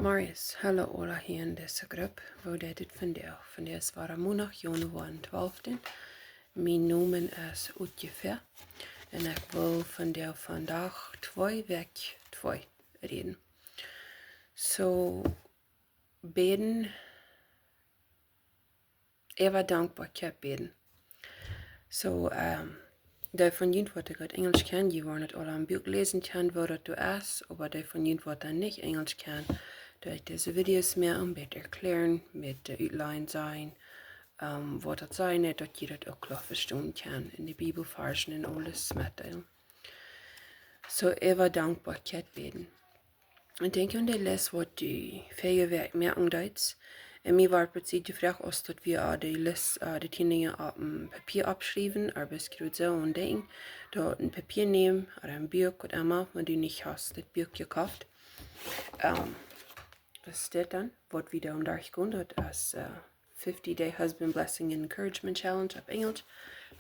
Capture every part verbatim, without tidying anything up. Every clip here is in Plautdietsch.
Morjes, hallo aula hia en dise Grupp. Woo jeit et vondoag? Vondoag es wada Mondach, Januoa twalften. Mien Nomen es Utjefäa. Un ekj well vondoag, vondoag twee, Wäakj twee räden. Soo, bäden, äwa Dankboakjeit bäden. Soo, ehm, dee von junt waut daut Enjelsch kjennen, dee woaren daut aul aum Buak läsen kjennen, woo daut doa es, oba dee von junt waut dan nich Enjelsch kjennen, doo ekj dise Videos mea een bät erkjlären, met de Utline sajen, ehm, waut daut sajcht, daut jie daut uk kloa vestonen kjennen, un de Bibelvarzen un aules metdeelen. Soo, äwa Dankboakjeit bäden. Ekj denkj aun de List waut du väaje Wäakj moaken deetst. Un mie wort bie dee jefroacht, aus daut wie aul de List, eh, de tieen Dinja opp een Papia oppschriewen, oba ekj wudd soo aundenkjen, daut een Papia nämen, ooda een Buak, waut emma, wan du nich hast daut Buak jekoft. Ehm, waut es dit dan? Waut wie doa derchgonen, daut es, eh, fifty Day Husband Blessing and Encouragement Challenge opp Enjelsch.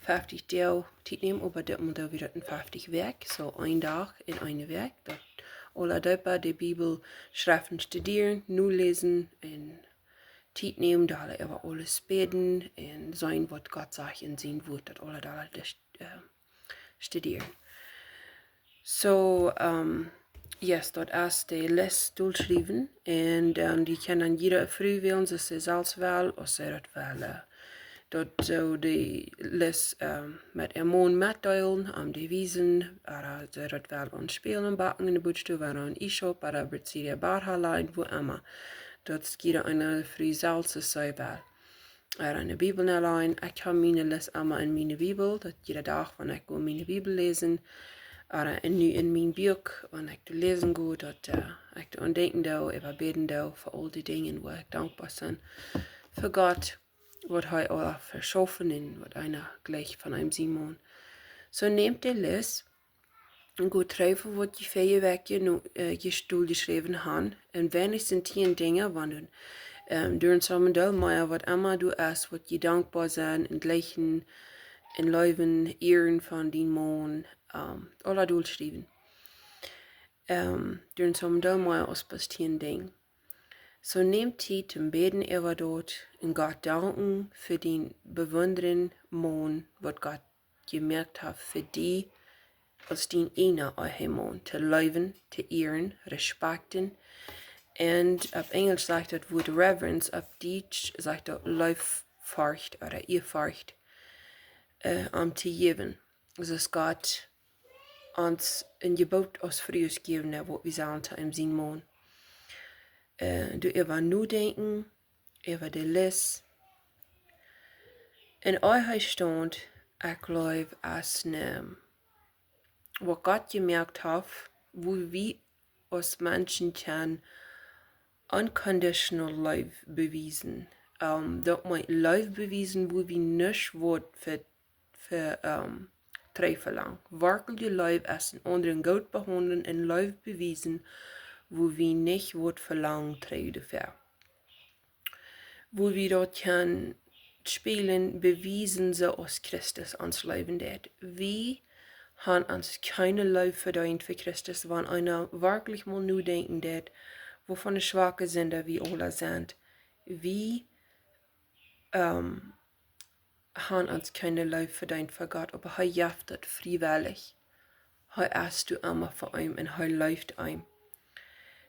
Fieftich Doag Tiet nämen, oba dit mol doa wada een fieftich Wäakj, soo een Dach en eene Wäakj. Daut aula deepa de Bibel schriewen, studieren, noläsen un Tiet nämen, doa äwa aules bäden un seenen waut Gott sajcht en sien Wuat, daut aula doa, eh, studieren. Soo, ehm, yes, daut es de List dolschriewen. Un dan dee kaun dan jieda Fru wälen, soo aus see selfst well, aus see daut well, eh, daut soo de List, ehm, met äa Maun metdeelen, om dee wiesen, ooda see daut well aun Spälen, Backen, en de Buttstow, ooda aun E-Shop, ooda bie de Barha lajen, wua emma. Daut es jieda eene Fru selfst, soo aus see well. Ooda en de Bibel nalajen. Ekj hab miene List emma en miene Bibel, daut jieda Dach, wan ekj go miene Bibel läsen, ooda en, nu en mien Buak, wan ekj doa läsen go, daut, eh, ekj doa aundenkjen doo, äwa bäden doo, fa aul dee Dinja, wua ekj dankboa sie, fa Gott, waut hee aul veschaufen un waut eena jlikjt von eenem sien Maun. Soo nämt de List, un go trigj waut jie väaje Wäakj nu, eh, jie doljeschräwen han. Un weinichstens tieen Dinja, wan du, ehm, doa en sommje Deel mea, waut emma doa es, waut jie dankboa sent, un jlikjen, un leewen, ieren von dien Maun, ehm, aula dolschriewen. Ehm, doa en sommje Deel mea aus bloos tieen Dinja. Soo nämt Tiet toom bäden äwa daut un Gott danken fa dän bewundaden Maun, waut Gott jemoakt haft fa die, aus dien eena Ehemaun, to leewen, to ieren, respakjten. Un opp Enjelsch sajcht daut Wuat reverence, opp Dietsch sajcht daut Leefforcht ooda Ieaforcht, eh, om to jäwen. Soo aus Gott ons een Jeboot aus Frues jäwen deit, waut wie sellen to eenem sien Maun. Eh, doa äwa nodenkjen, äwa de List. Un ea hee steit, ekj jleew, aus een, waut Gott jemoakt haft, wua wie aus Menschen kjennen unconditional Leew bewiesen. Ehm, daut meent Leew bewiesen, wua wie nuscht waut fa, fa, ehm, trigj velangen. Werkjlich Leew es een aundren goot behaundlen un Leew bewiesen, wua wie nich waut velangen trigj doafäa. Wua wie daut kjennen spiegeln, bewiesen soo aus Christus ons leewen deit. Wie han ons kjeene Leew vedeent fa Christus, wan eena werkjlich mol nodenkjen deit, woo von de schwake Sinda wie aula sent. Wie, ehm, han ons kjeene Leew vedeent fa Gott, oba hee jeft daut friewellich. Hee es doa emma fa eenem un hee leeft eenem.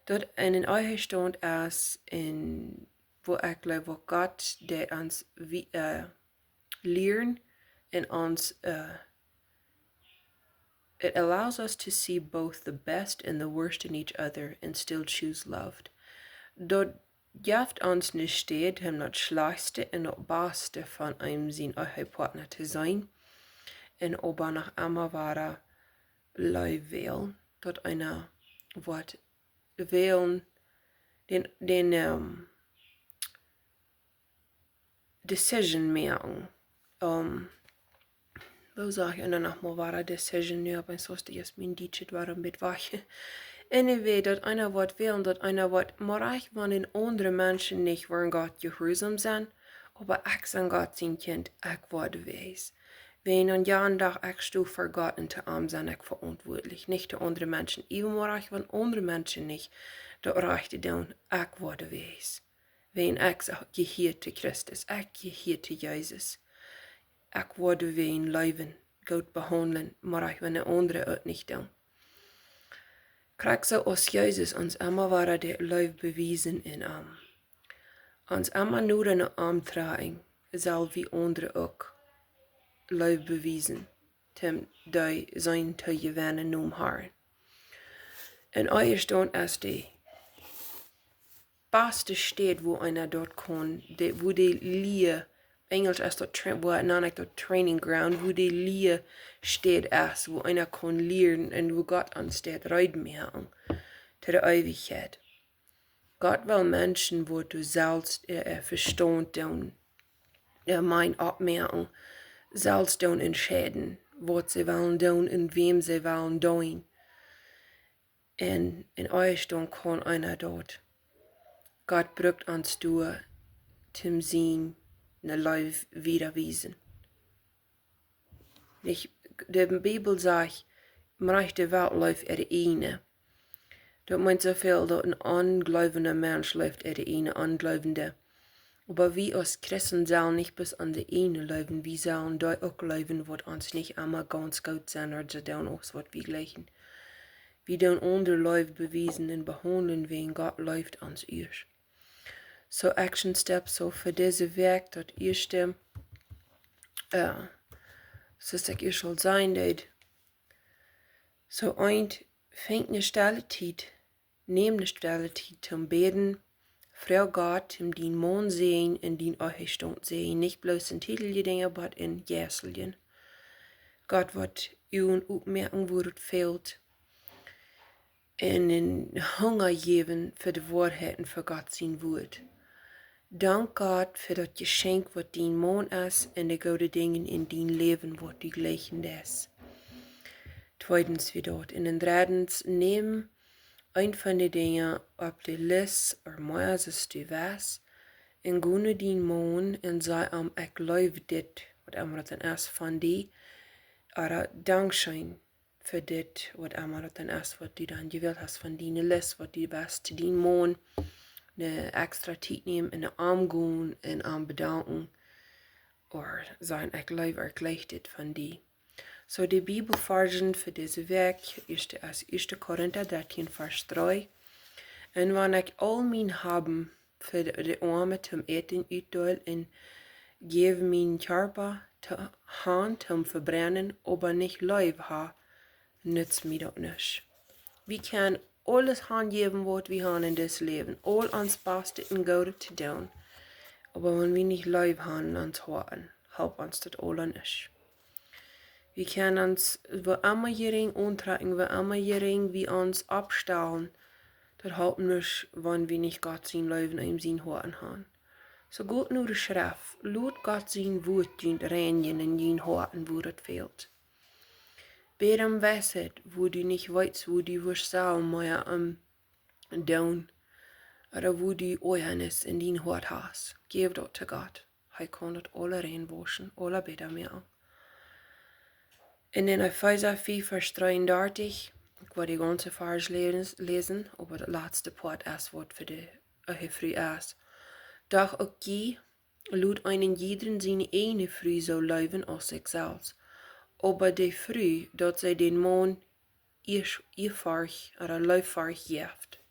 Daut en een Ehestaunt es, un wua ekj jleew, wua Gott deit ons wie, eh, lieren un ons, eh, it allows us to see both the best and the worst in each other and still choose love. Daut jeft ons ne Städ, om daut schlajchtste un daut baste von eenem sien Ehepartner to seenen. Un oba noch emma wada Leew wälen, daut eena woat wälen, dän, dän, ehm, decision moaken. Ehm, woo saj ekj, un dan noch mol wada decision, nu opp eemol soo aus mien Dietsch wada een bät wajch. Anyway, daut eena woat wälen, daut eena woat, mau rajcht wan de aundre Menschen nich woaren Gott jehuarsom sennen, oba ekj sie Gott sien Kjint, ekj woa wees. Wan aun jan Dach ekj sto ver Gott un to am sie ekj veauntwuatlich, nich to aundre Menschen. Iewen woa ekj von aundre Menschen nich daut rajchte doonen, ekj woa doa wajch. Wan ekj saj, ekj jehia to Christus, ekj jehia to Jesus. Ekj woa doa wajch leewen, goot behaundlen, mau ekj woa aundre uk nich doonen. Krakjt soo aus Jesus ons emma wada de Leew bewiesen en am. Ons emma noda no am trakjen, sell wie aundre uk Leew bewiesen, toom dee sennen to jewennen nom Harn. Un ea es dan aus de baste Städ, wua eena daut kaun, de, wua de Lia, Enjelsch es daut, tra- wua, nan ekj daut training ground, wua de Lia Städ es, wua eena kaun lieren un wua Gott ons deit reed moaken to de Eewichkjeit. Gott well Menschen, waut du selfst, äh, äh, Vestaunt doonen, äh, meen oppmoaken, selfst doonen entscheiden, waut see wellen doonen un wäm see wellen deenen. Un en ea es dan kaun eena daut. Gott brukt ons doa, toom siene Leew wieda wiesen. Nich, de Bibel sajcht, mau de Welt leeft äare ieejne. Daut meent soo väl, daut een onjleewenda Mensch leeft äare ieejne onjleewende. Oba wie aus Christen sellen nich bloos aun de ieejne leewen, wie sellen dee uk leewen, waut ons nich emma gaunz goot sent, ooda soo doonen aus waut wie jlikjen. Wie doonen aundre Leew bewiesen un behaundlen, wäajen Gott leeft ons ieescht. Soo action steps, soo fa dise Wäakj, daut ieeschte, äh, soo aus ekj ieescht aul säd, daut, soo eent, fangt ne stelle Tiet, nemm ne stelle Tiet toom bäden, froag Gott om dien Maun säajnen un dien Ehestaunt säajnen, nich bloos en tietelje Dinja, oba en jeistelje. Gott woat die oppmoaken, wua daut fält, un een Hunga jäwen fa de Woarheit un fa Gott sien Wuat. Dank Gott fa daut Jeschenkj, waut dien Maun es, un de goode Dinja en dien Läwen, waut du jlikjen deist. Tweedens, wie daut. Un dan dreddens, nemm eent von de Dinja opp de List, ooda mea aus du west, un go no dien Maun un saj am, ekj leew dit, waut emma daut dan es von die, ooda dankscheen fa dit, waut emma daut dan es, waut du dan jewält hast von diene List, waut du west, dien Maun ne extra Tiet nämen un no am gonen un am bedanken, ooda sajen, ekj leew, ekj jlikj dit von die. Soo, de Bibelvarsch fa dise Wäakj, ieeschte, aus ieeschte Korinta dartieen, Varsch dree. Un wan ekj aul mien Haben fa de, de Oame toom Äten utdeel un jäw mienen Kjarpa to, han toom vebrennen, oba nich Leew ha, nutzt mie daut nuscht. Wie kjennen aules hanjäwen, waut wie han en dit Läwen, aul ons Bastet un Goodet to doonen, oba wan wie nich Leew han en ons Hoat, halpt ons daut aules nuscht. Wie kjennen ons woo emma jerinj auntrakjen, woo emma jerinj wie ons oppstalen, daut halpt nuscht, wan wie nich Gott sien Läwen en sien Hoat han. Soo go no de Schreft, lot Gott sien Wuat junt reinjen en jun Hoat, wua daut fält. Bäd om Weisheit, wua du nich weetst, wua du wurscht sellen mea om doonen, ooda wua du Oajanis en dien Hoat hast. Jäw daut to Gott. Hee kaun daut aules reinwauschen, aules bäta moaken. Un en Efeesa fief, Varsch dreeundartich, ekj woa dän gaunzen Varsch läsen, läsen, oba daut latste Poat es, waut fa de, äh, Fru es. Doch uk jie, lot eenen jiedren siene ieejne Fru soo leewen aus sikj selfst. Oba de Fru, daut see dän Maun Ehr-, Ehrfurcht ooda Leefurcht jeft.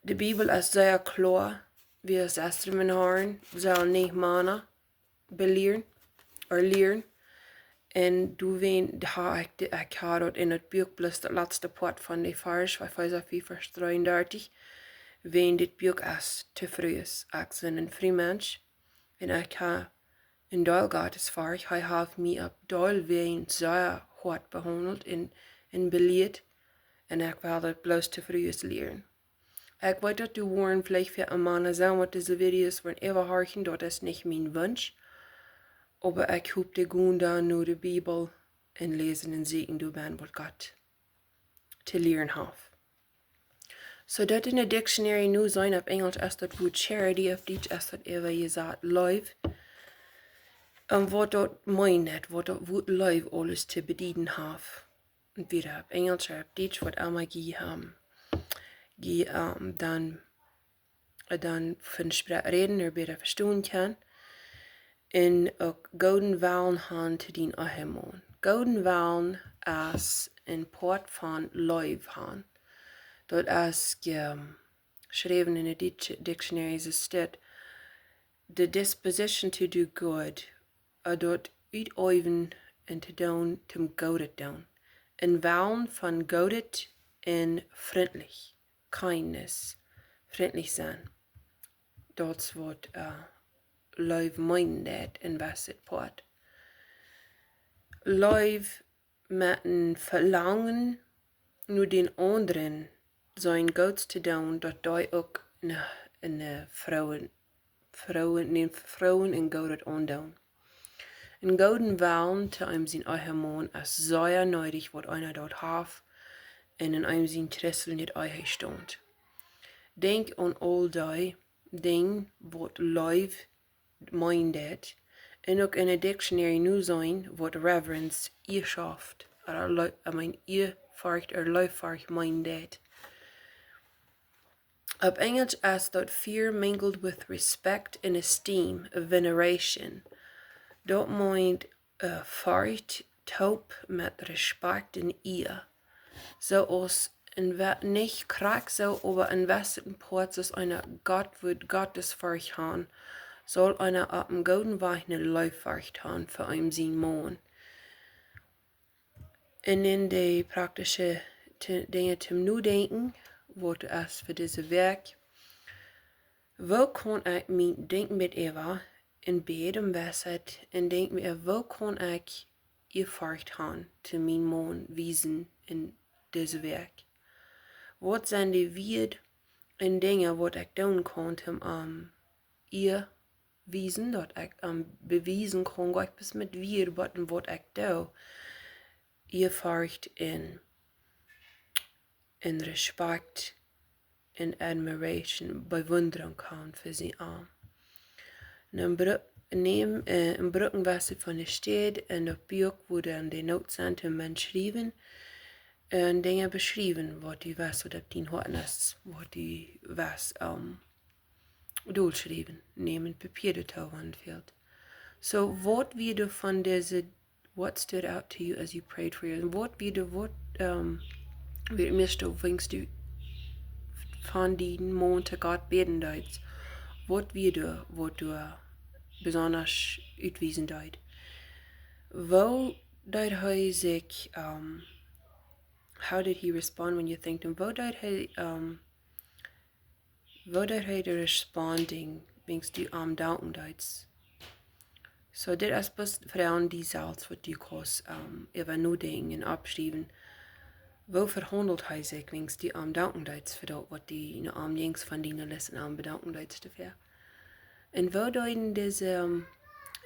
De Bibel es sea kloa, wie aus Sestren un Harn sellen nich Mana belieren, ooda lieren. Un doawäajen ha ekj de, ekj ha daut en daut Buak bloos daut latste Poat von de Varsch, Efeesa fief, Varsch dreeundartich, wäajen dit Buak es to Frues. Ekj sie een Frumensch, un ekj ha een Deel Gottes Varsch, hee haft mie opp Deel Wäaj sea hoat behaundelt un, un belieet, un ekj well daut bloos to Frues lieren. Ekj weet, daut doa woaren veleicht väl Mana sennen, waut dise Videos woaren äwahorchen, daut es nich mien Wunsch. Oba ekj hop, dee gonen dan no de Bibel un läsen un sieekjen doa bennen, waut Gott to lieren haft. Soo daut en de Dictionary nu sent, opp Enjelsch es daut Wuat charity, opp Dietsch es daut äwajesat Leew. Un waut daut meent, waut daut Wuat Leew aules to bedieden haft. Un wada opp Enjelsch, opp Dietsch, waut emma jie haben. Jie, ähm, dan, dan von Sproak räden, ooda bäta vestonen kjennen. Un uk gooden Wellen han to dien Ehemaun. Gooden Wellen es een Poat von Leew han. Daut es jeschräwen en de Dietsch-, Dictionary, es daut the disposition to do good, äh, daut uteewen un to doonen, toom Goodet doonen. Een Wellen von Goodet un frintlich, kindness, frintlich sennen. Daut es waut, äh, Leew meent, daut en waut fa Poat. Leew met een Velangen no dän aundren sien Goots to doonen, daut dee uk een, een, äh, Froen, Froen, een Froen un Goodet aundoonen. Een gooden Wellen to eenem sien Ehemaun es sea needich, waut eena daut haft, un en eenem sien christeljet Ehestaunt. Denkj aun aul dee Dinja, waut Leew meent daut. Un uk en de Dictionary nu seenen, waut reverence, Ierschoft, ooda Leu-, I mean, Ieaforcht ooda Leewaforcht meent daut. Opp Enjelsch es daut fear mingled with respect and esteem, veneration. Daut meent, äh, Forcht toop met Respekt un Iea. Soo aus een we-, nich krakjt soo, oba en waut fa Poat, soo aus eena Gott wudd, Gottesforcht han, saul eena opp een gooden Wajch eene Leewaforcht han fa eenem sien Maun. Un en de praktische Te-, Dinja toom Nodenkjen, waut es fa dise Wäakj: Woo kaun ekj mie denkjen met Eva en Bäd un Weisheit un denkj mie, woo kaun ekj Ieaforcht han to mienen Maun wiesen en dise Wäakj? Waut sent de Wieed un Dinja, waut ekj doonen kaun, toom am Iea wiesen, daut ekj am bewiesen kaun, goanich bloos met Wieed, oba en waut ekj doo, Ieaforcht un, un Respekt un admiration, Bewunderung kaun fa sien Am. Un een Bru-, näm, äh, een Brucken waut von de Städ un daut Buak, wua dan de Noten sent, toom schriewen, un Dinja beschriewen, waut du west, waut opp dien Hoat es, waut du west, ähm, dolschriewen, näm een Papia doatoo, wan et fält. Soo, waut wia doa von dise, what stood out to you as you prayed for your, waut wia doa, waut, ähm, wia et mieeschte, wan du von dien Maun to Gott bäden deetst, waut wia doa, waut doa besonda utwiesen deed? Woo deed hee sikj, ähm, how did he respond when you thanked him? Woo deed hee, ähm, woo deed hee responding, wan du am danken deetst? Soo, dit es bloos Froagen, dee selfst waut du kaust, ähm, äwa nodenkjen un oppschriewen. Woo vehaundeld hee sikj, wan du am danken deetst fa daut, waut du no am jinjst von diene List un am bedanken deetst doafäa? Un woo deeden dise, ähm,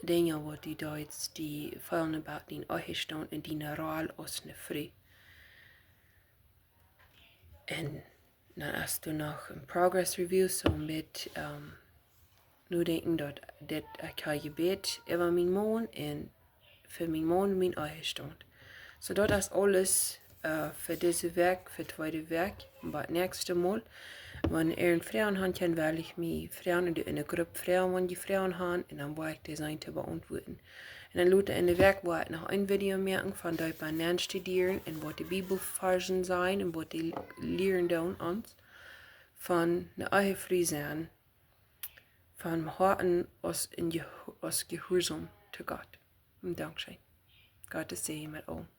Dinja, waut du deetst, die feelen about dien Ehestaunt un diene Roll aus eene Fru? Un dan es doa noch een progress review, soo met, ähm, nodenkjen daut dit, ekj hab jebät äwa mienen Maun un fa mienen Maun un mienen Ehestaunt. Soo, daut es aules, äh, fa dise Wäakj, fa tweede Wäakj, bat näakjste Mol. Wan jie Froagen han, kjenn jie mie froagen en de, en de Grupp froagen, wan jie Froagen han, un dan woa ekj dee seenen to beauntwuaden. Un dan lota en de Wäakj woa ekj noch een Video moaken von daut Bibel studieren un waut de Bibelvarsch sent un waut dee lieren doonen ons von eene Ehefru sennen, von Hoaten aus en Jehu-, aus jehuarsom to Gott. Un dankscheen. Gott sie met ons.